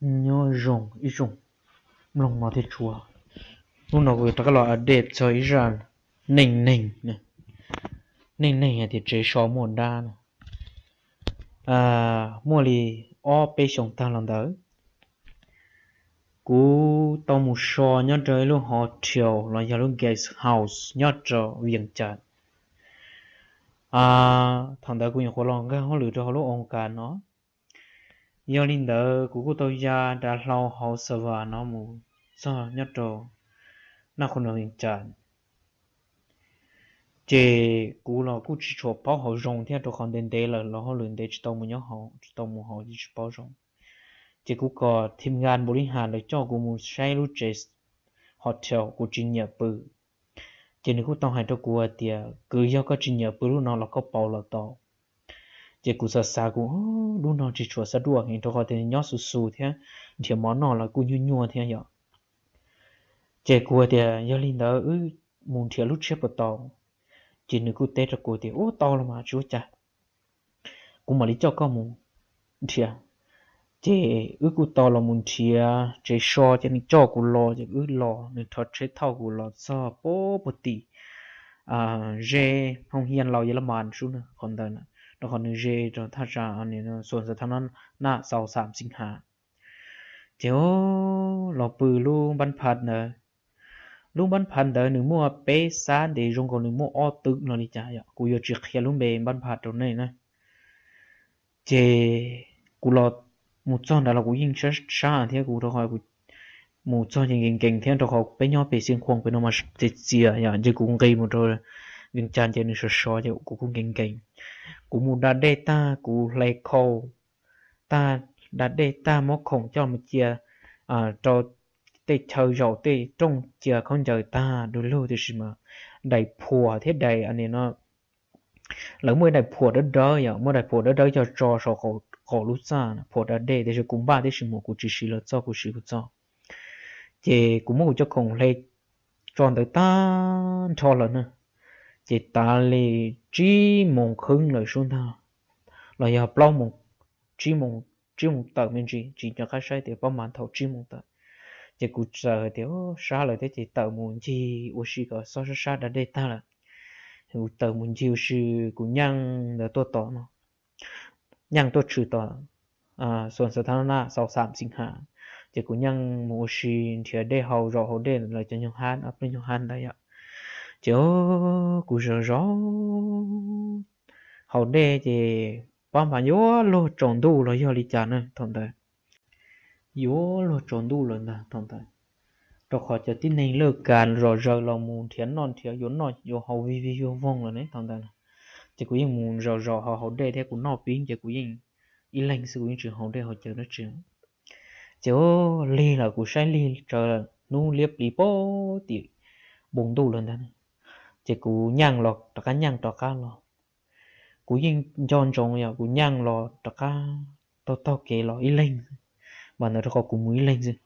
Nyob zoo ib tsoom mloog no thiab tshua. Hnub no kuv rov qab los update txog ib zaj neej neeg, neej neeg hais tias tsev so muaj dab na. Muaj li ob peb xyoos tag los ntawd, kuv tau mus so nyob rau ib lub hotel los yog lub guest house nyob rau Vias Cas. Thaum ntawd kuv nyuam qhuav los nkag hauj lwm rau hauv lub oo kas no. Yog li ntawd kuv kuj tau ya dav hlau hauv xa vas no mus txog nyob rau Naj Qhua Nus Vias Cas. Ces kuv los kuj tsis tshua paub hauv zoo thiab, rau qhov ntev ntev lawm los hauj lwm ntev tsis tau mus nyob hauv, tsis tau mus hauv ces tsis paub zoo. Ces kuv kom thim nkas npaum li has lawv coj kuv mus saib lub tsev hotel, kuv tsis nyiam pw. Ces nws kuj tau hais rau kuv hais tias, kwv, yog koj tsis nyiam pw lub no los koj pauv los tau. Ces kuv xav xav kuv, lub no tsis tshua xab duaj heev rau qhov tias nyob xu xu thiab, nrhiav mov noj los kuj nyuaj nyuaj thiab yom. Ces kuv hais tias yog li ntawd wb mus nrhiav lub tshiab puas tau? Ces nws kuj teb rau kuv tias ub, tau los mas tsis ua cas, kuv mam li coj koj mus nrhiav. Ces wb kuj tau los mus nrhiav tsev so ces nws coj kuv los, ces wb los nws rho tsheb thauj kuv los txog puag tim ze Hoo Hias Laus Yas Las Mas sub na, qhov ntawd na, rau qhov nws ze rau thaj tsam Xuas Xav Thab Naj Xaus Xam Xis Has. Ces los pw lub npab phaj ntawd. Lub npab phaj ntawd nws muaj peb xab, ntev zoo nkaus nws muaj ob twb no li cas yom, kuv yuav tsis qhia lub npe npab phaj rau nej na. Ces kuv los mus txog ntawd los kuv yeej sab sab thiab, kuv rau qhov mus txog ces nkees nkees thiab, rau qhov peb nyob pem Xeev Khuam pem no mas txias txias yom, ces kuv nqis mus rau Vias Cas ces nws sov sov ces kuv kuj nkees nkees. Kuv mus da dej tag kuv hle khau tag, da dej tag muab khoom coj mus cia rau tej chaw zaum tej rooj, cia khaub ncaws tag du lug, tiam sis mas daim phuam thiab daim no, lawv muaj ib daim phuam dawb dawb yom, muaj daim phuam dawb dawb coj tso saum qaum lub txaj, phuam da dej, tiam sis kuv npaj tib si mus, kuv tsis siv lawv txoj, kuv siv kuv txoj. Ces kuv muab kuv cov khoom hle tso ntawd tag nrho lawm na, ces tav li tsib moos kheeb lawm sub ntag, los yog plaub moos, tsib moos, tsib moos tawm me ntsis, tsis nco qab saib tias pab mas thaum tsib moos tawm. Ces kuv txawm hais tias sab lawm thiab ces tawm mus ncig ua si kom sab sab sab da dej tag lawm. Kuv tawm mus ncig ua si, kuv nyeej ntawd tuaj tom no, nyeej tuaj tshwm tom Xuas Xav Thab Naj Xaus Xam Xis Has. Ces kuv nyeej mus ua si nrhiav dej haus, zaum haus dej lawv cov nyuag hab, ob peb nyuag hab ntawd yom. Ces kuv zov zov haus dej ces pab mas yuav luag tsaus ntuj los yog li cas na thaum ntawd, yuav luag tsaus ntuj lawm ntag thaum ntawd, rau qhov cov tib neeg lawj kas zom zaws los mus nrhiav noj nrhiav yuav noj yuav haus vij vij voog voog lawm ne thaum ntawd. Ces kuv yeej mus zov zov haus haus dej thiab kuv noj pib ces kuv yeej ib leeg xwb, kuv yeej tsis haus dej haus cawv dab tsi. Ces lig lawm, kuv saib lig tsawv lawm, hnub liab pliv puag tim npoo ntuj lawm ntag. Ces kuv nyeej los rov qab, nyeej rov qab los, kuv yeej nco ntsoov yog kuv nyeej los rov qab taug taug kev los ib leeg, mas ntawd rau qhov kuv mus ib leeg xwb,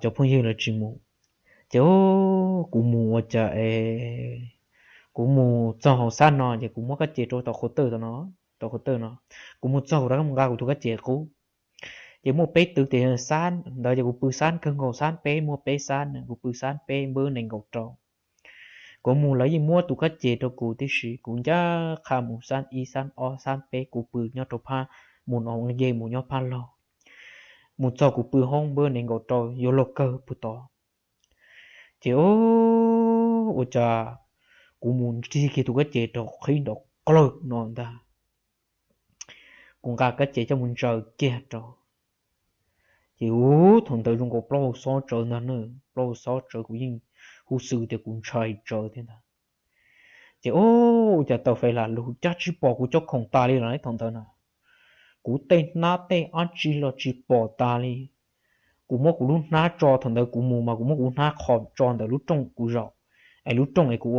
cov phooj ywg lawv tsis mus. Ces kuv mus ua cas es kuv mus txog hauv xab no ces kuv muab kab ces rau tom qhov tawj no, tom qhov tawj no, kuv mus txog kuv rov qab mus nqa kuv tus kab ces qub. Ces muaj peb twb tes xab ntawd ces kuv pw xab kawg nkaus, xab peb, muaj peb xab na, kuv pw xab peb npawb nees nkaum rau. Kuv mus lawv yeej muab tus kab ces rau kuv tib si, kuv ncaj qha mus xab ib xab ob xab peb, kuv pw nyob rau phab mus no, nce mus nyob phab laug, mus txog kuv pw hoob npawb nees nkaum rau yuav luag kawg puag tod. Ces ua cas kuv mus nrig kiag tus kab ces rau qhib nraum qawg no ntag. Kuv nqa kab ces coj mus ntsaws kiag rau. Ces ub, thaum ntawd zoo nkaus plaub hau xob tsawv ntag na, plaub hau xob tsawv, kuv yeej huj xwm tias kuv ntshai tsawv thiab ntag. Ces ua cas tawm fais lam lug cas tsis pom kuv cov khoom tas li lawm thaum ntawd na. Kuv tej hnab tej dab tsi los tsis pom tas li. Kuv muab kuv lub hnab tso, thaum ntawd kuv mus mas kuv muab kuv lub hnab qhov tso ntawm lub rooj kuv zaum, es lub rooj es kuv,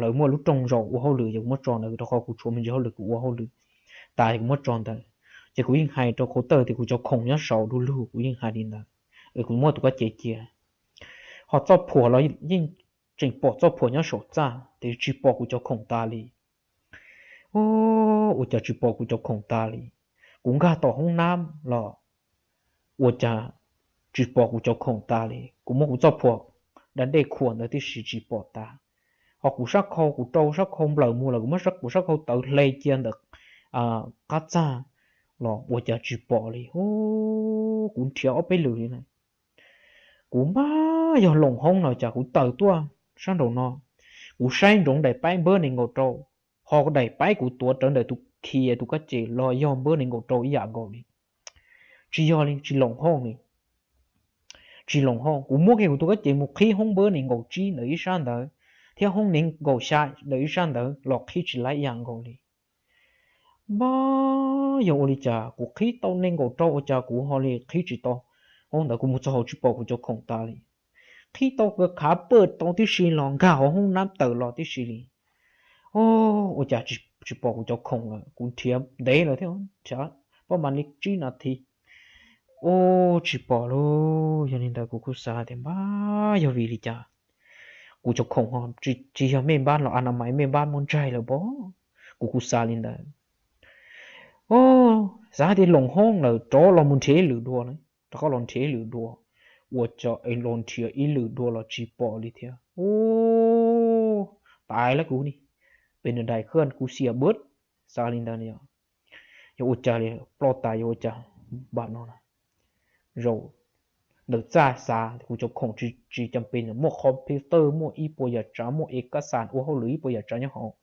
lawv muaj lub rooj zaum ua hauj lwm, ces kuv muab tso ntawd rau qhov kuv tshuav me ntsis hauj lwm, kuv ua hauj lwm tas kuv muab tso ntawd. Ces kuv yeej hais rau qhov tawj tias kuv cov khoom nyob saud du lug, kuv yeej hais li ntawd, kuv muab tus kab ces cia. Ho txoj phuam los yeej tseem pom txoj phuam nyob saum txaj, tiam sis tsis pom kuv cov khoom tas li. Ua cas tsis pom kuv cov khoom tas li? Kuv nkag tom hoob nab los ua cas tsis pom kuv cov khoom tas li. Kuv muab kuv txoj phuam da dej khuam ntawd tib si tsis pom tas. Ho kuv sab khau, kuv rau sab khau nplawm mus lawm, kuv muab kuv sab khau tawv hle cia ntawm qab txaj los ua cas tsis pom li. Kuv nrhiav ob peb lwm li na, kuv npaj yog loos hoob no cas kuv tawm tuaj sab nraum no, kuv saib ntsoov daim paib npawb nees nkaum rau, ho daim paib kuv tuav rawv ntawm tus khi tus kab ces los yog npawb nees nkaum rau ib yam nkaus li. Tsis yog li, tsis loos hoob li. Tsis loos hoob, kuv muab kiag kuv tus kab ces mus qhib hoob npawb nees nkaum tsib ntawm ib sab ntawd thiab hoob nees nkaum xya ntawm ib sab ntawd los qhib tsis laib ib yam nkaus li. Npab, yog ua li cas kuv qhib tau nees nkaum rau ua cas kuv ho li qhib tsis tau? Hoob ntawd kuv mus txog hauv tsis pom kuv cov khoom tas li. Qhib tau khav pawj tau tib si los nkag hauv hoob nab tawm los tib si li. Ua cas tsis pom kuv cov khoom lawm, kuv nrhiav ntev lawm thiab, nrhiav pab mas li tsib nas this. Ua tsis pom lauj. Yog li ntawd kuv kuj xav tias npab yog vim li cas kuv cov khoom ho tsis yog mej npab los a na mais mej npab muaj ntsaig lawm pob. Kuv kuj xav li ntawd. Xav tias loos hoob lawm rov los mus nrhiav ib lwm dua, rov qab los nrhiav ib lwm dua, ua cas es los nrhiav ib lwm dua los tsis pom li thiab. Ua, tas lawm kuv ni, pem nws dais khaj kuv xiam npawb, xav li ntawd yog, yog ua cas li, ploj tas yog ua cas npam no na. Zaum ntawm txaj xav kuv cov khoom tsis cam pes, muaj computer, muaj ib puas yam tsav, muaj ev kab xas ua hauj lwm ib puas yam tsav nyob hauv.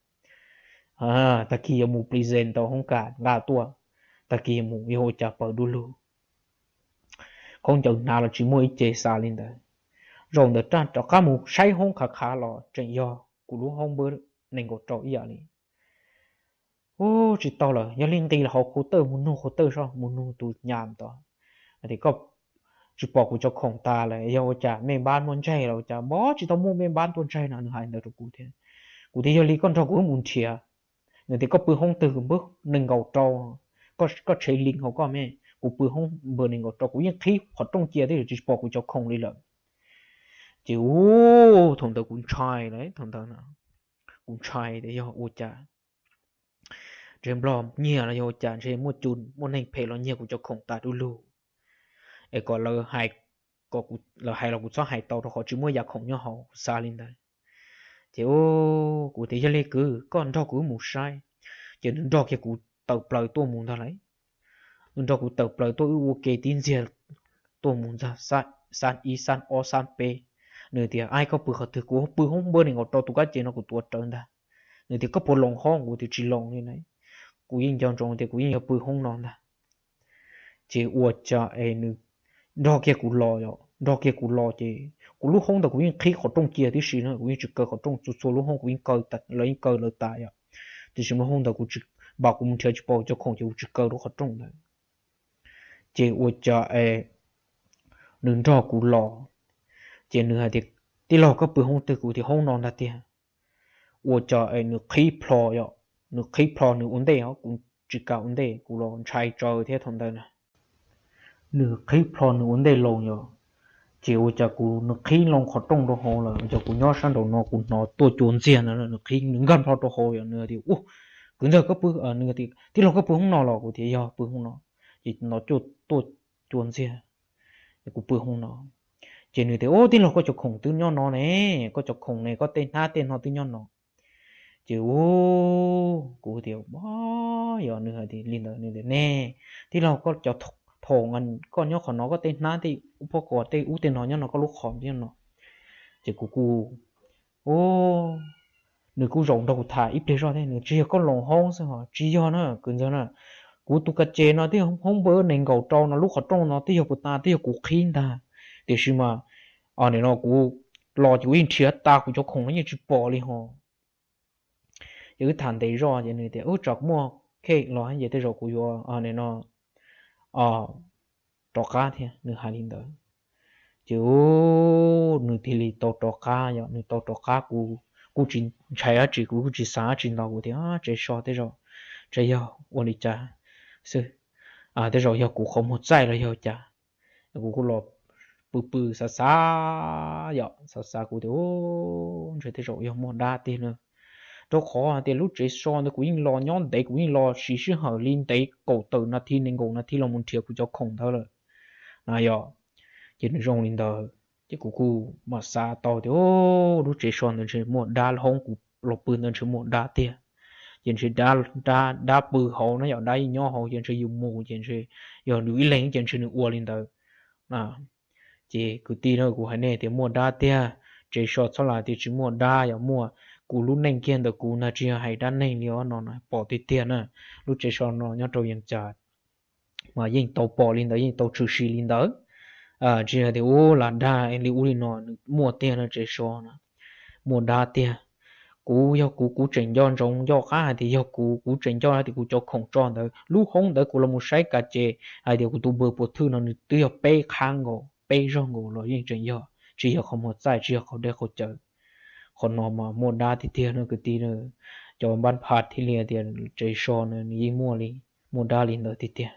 Tag kis yuav mus present tau hoob kas nqa tuaj, tag kis yuav mus yog ua cas paws du lug, khaub ncaws hnav los tsis muaj ib ce, xav li ntawd. Zaum ntawm raj rov qab mus saib hoob khav khav los tseem yog kuv lub hoob npawb nees nkaum rau ib yam li. Ua tsis tau lawm, yog li nqis los hauv qhov tawj mus nug qhov tawj soj, mus nug tus nyam tod tias koj tsis pom kuv cov khoom tas lawm, yog ua cas mej npab muaj ntsaig los ua cas? Npab tsis tau muaj mej npab tuaj ntsaig no, nws hais ntawd rau kuv thiab. Kuv tias yog li koj nrog kuv wb mus nrhiav. Nws tias koj pw hoob twg? Npawb nees nkaum rau, koj tshev link hauv koj me, kuv pw hoob npawb nees nkaum rau, kuv yeej qhib qhov rooj cia twb tsis pom kuv cov khoom li lawm. Ces ua, thaum ntawd kuv ntshai lawm, thaum ntawd kuv ntshai tias yog ua cas ntshe nplog nyiag los yog ua cas, ntshe muaj cu muaj neeg phem los nyiag kuv cov khoom tas du lug. Es kom lawv hais, kom lawv hais los kuv txhob hais tau rau qhov tsis muaj yam khoom nyob hauv, kuv xav li ntawd. Ces kuv tias yog li kwv, koj nrog kuv wb mus saib. Ces nws nrog kiag kuv tawm plaws tuaj mus ntag lauj. Nws nrog kuv tawm plaws tuaj, wb ua ke tib ntxiag tuaj mus ntag, xab ib xab ob xab peb. Nws tias, Ab, koj pw qhov twg? Kuv pw hoob npawb nees nkaum rau, tus kab ces no kuv tuav rawv ntag. Nws tias, Koj puas loos hoob? Kuv tias, Tsis loos li na, kuv yeej nco ntsoov tias kuv yeej yog pw hoob no ntag. Ces ua cas es nws nrog kiag kuv los, nrog kiag kuv los ces kuv lub hoob ntawd kuv yeej qhib qhov rooj cia tib si na, kuv yeej tsis kaw qhov rooj, txhua txhua lub hoob kuv yeej kaw, lawv yeej kaw lawv tas yom. Tiam sis lub hoob ntawd kuv tsis, npam kuv mus nrhiav tsis pom cov khoom ces kuv tsis kaw rau qhov rooj ntawd. Ces ua cas es nws nrog kuv los, ces nws hais tias, Tij laug, koj pw hoob twg? Kuv tias, Hoob no ntag tiag. Ua cas es nws qhib plho, yog nws qhib plho nws ua ntej os, kuv tsis kam ua ntej, kuv los ntshai tsawv thiab thaum ntawd na. Nws qhib plho nws ua ntej los yom, ces ua cas kuv, nws qhib loo qhov rooj rau hauv lawm, ua cas kuv nyob sab nraum no kuv hnov tuaj cua ntxiag na, nws qhib nws nkag plho rau hauv yom, nws tias, Ua, kwv ntxawg, koj pw, nws tias, Tij laug, koj pw hoob no los? Kuv tias, Yog, pw hoob no. Ces no tuaj cua ntxiag, kuv pw hoob no. Ces nws tias, Ua, tij laug, koj cov khoom twb nyob no ne, koj cov khoom ne, koj tej hnab tej no twb nyob no. Ces kuv tias, Yog, nws hais tias li ntawd, nws tias, Ne, tij laug, koj cov, thaum koj nyob qhov no koj tej hnab tej ub pob kos tej ub tej no nyob no, koj lub qhov nyob no. Ces kuv kuj, nws kuj zaum nrog kuv tham ib pliag zoj thiab, nws, Tsis yog koj loos hoob xwb os? Tsis yog na kwv ntxawg na, kuv tus kas ces no twb yog hoob npawb nees nkaum rau no, lub qhov rooj no twb yog puas tas twb yog kuv qhib ntag. Tiam sis mas nim no kuv los ces kuv yeej nrhiav tas kuv cov khoom no yeej tsis pom li hos. Ces wb tham ntev zoj ces nws tias, Ub, tsam muaj khej los ces tej zaum kuv yuav nim no rov qab thiab, nws hais li ntawd. Ces nws thiaj li tau rov qab, yog nws tau rov qab, kuv kuj tsis ntshai dab tsi, kuv kuj tsis xav dab tsi ntau, kuv tias, Tsev so tej zaum, tsev yog ua li cas xwb, tej zaum yog kuv qhov muag txaij los yog cas. Kuv kuj los pw pw xav xav, yog xav xav kuv tias, Ntshe tej zaum yog muaj dab tiag na, rau qhov hais tias lub tsev so ntawd kuv yeej los nyob ntev, kuv yeej los siv sij hawm li ntev kaum tawm nas this nees nkaum nas this los mus nrhiav kuv cov khoom ntawd lawm. Yog, ces nws zoo li ntawd ces kuv kuj mam xav tau tias lub tsev so ntawd ntshe muaj dab, hoob kuv los pw ntawd ntshe muaj dab tiag. Ces ntshe dab pw hauv no, yog dab yeej nyob hauv ces ntshe yus mus ces ntshe yog yus ib leeg ces ntshe nws ua li ntawd. Ces kwv tij na, kuv hais nej tias muaj dab tiag, tsev so txhob lam tias tsis muaj dab, yog muaj, kuv lub neej kiag ntawm kuv ntag tsis yog hais dab neeg li os no, pom tiag tiag na. Lub tsev so no nyob rau Yees Cas mas yeej tau pom li ntawd, yeej tau tshwm sim li ntawd. Tsis yog tias ua lam dag li ub li no, nws muaj tiag no, tsev so no muaj dab tiag. Kuv yog kuv, kuv tseem nco ntsoov nco qab hais tias yog kuv, kuv tseem nco hais tias kuv cov khoom tso ntawd, lub hoob ntawd kuv los mus saib kav ces hais tias kuv tus npawb puas thwj no nws twb yog peb qhab nkaus, peb zaug nkaus los yeej tseem yog, tsis yog qhov muag txaij, tsis yog qhov deb qhov cawv. Qhov no mas muaj dab tiag tiag no kwv tij. Cov npab phaj thiaj li tias tsev so no nws yeej muaj li, muaj dab li ntawd tiag tiag.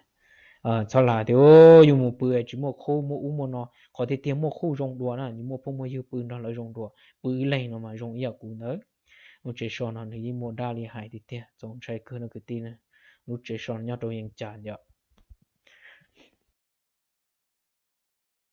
Txhob lam tias yus mus pw tsis muaj qhub muaj ub muaj no, qhov tiag tiag muaj qhub zoo dua na, nws muaj phooj muaj ywg pw nrog lawv zoo dua, pw ib leeg no mas zoo ib yam kuv ntawd. Lub tsev so no nws yeej muaj dab li hais tiag tiag, txaus ntshai kawg no kwv tij na. Lub tsev so nyob rau Yees Cas yom.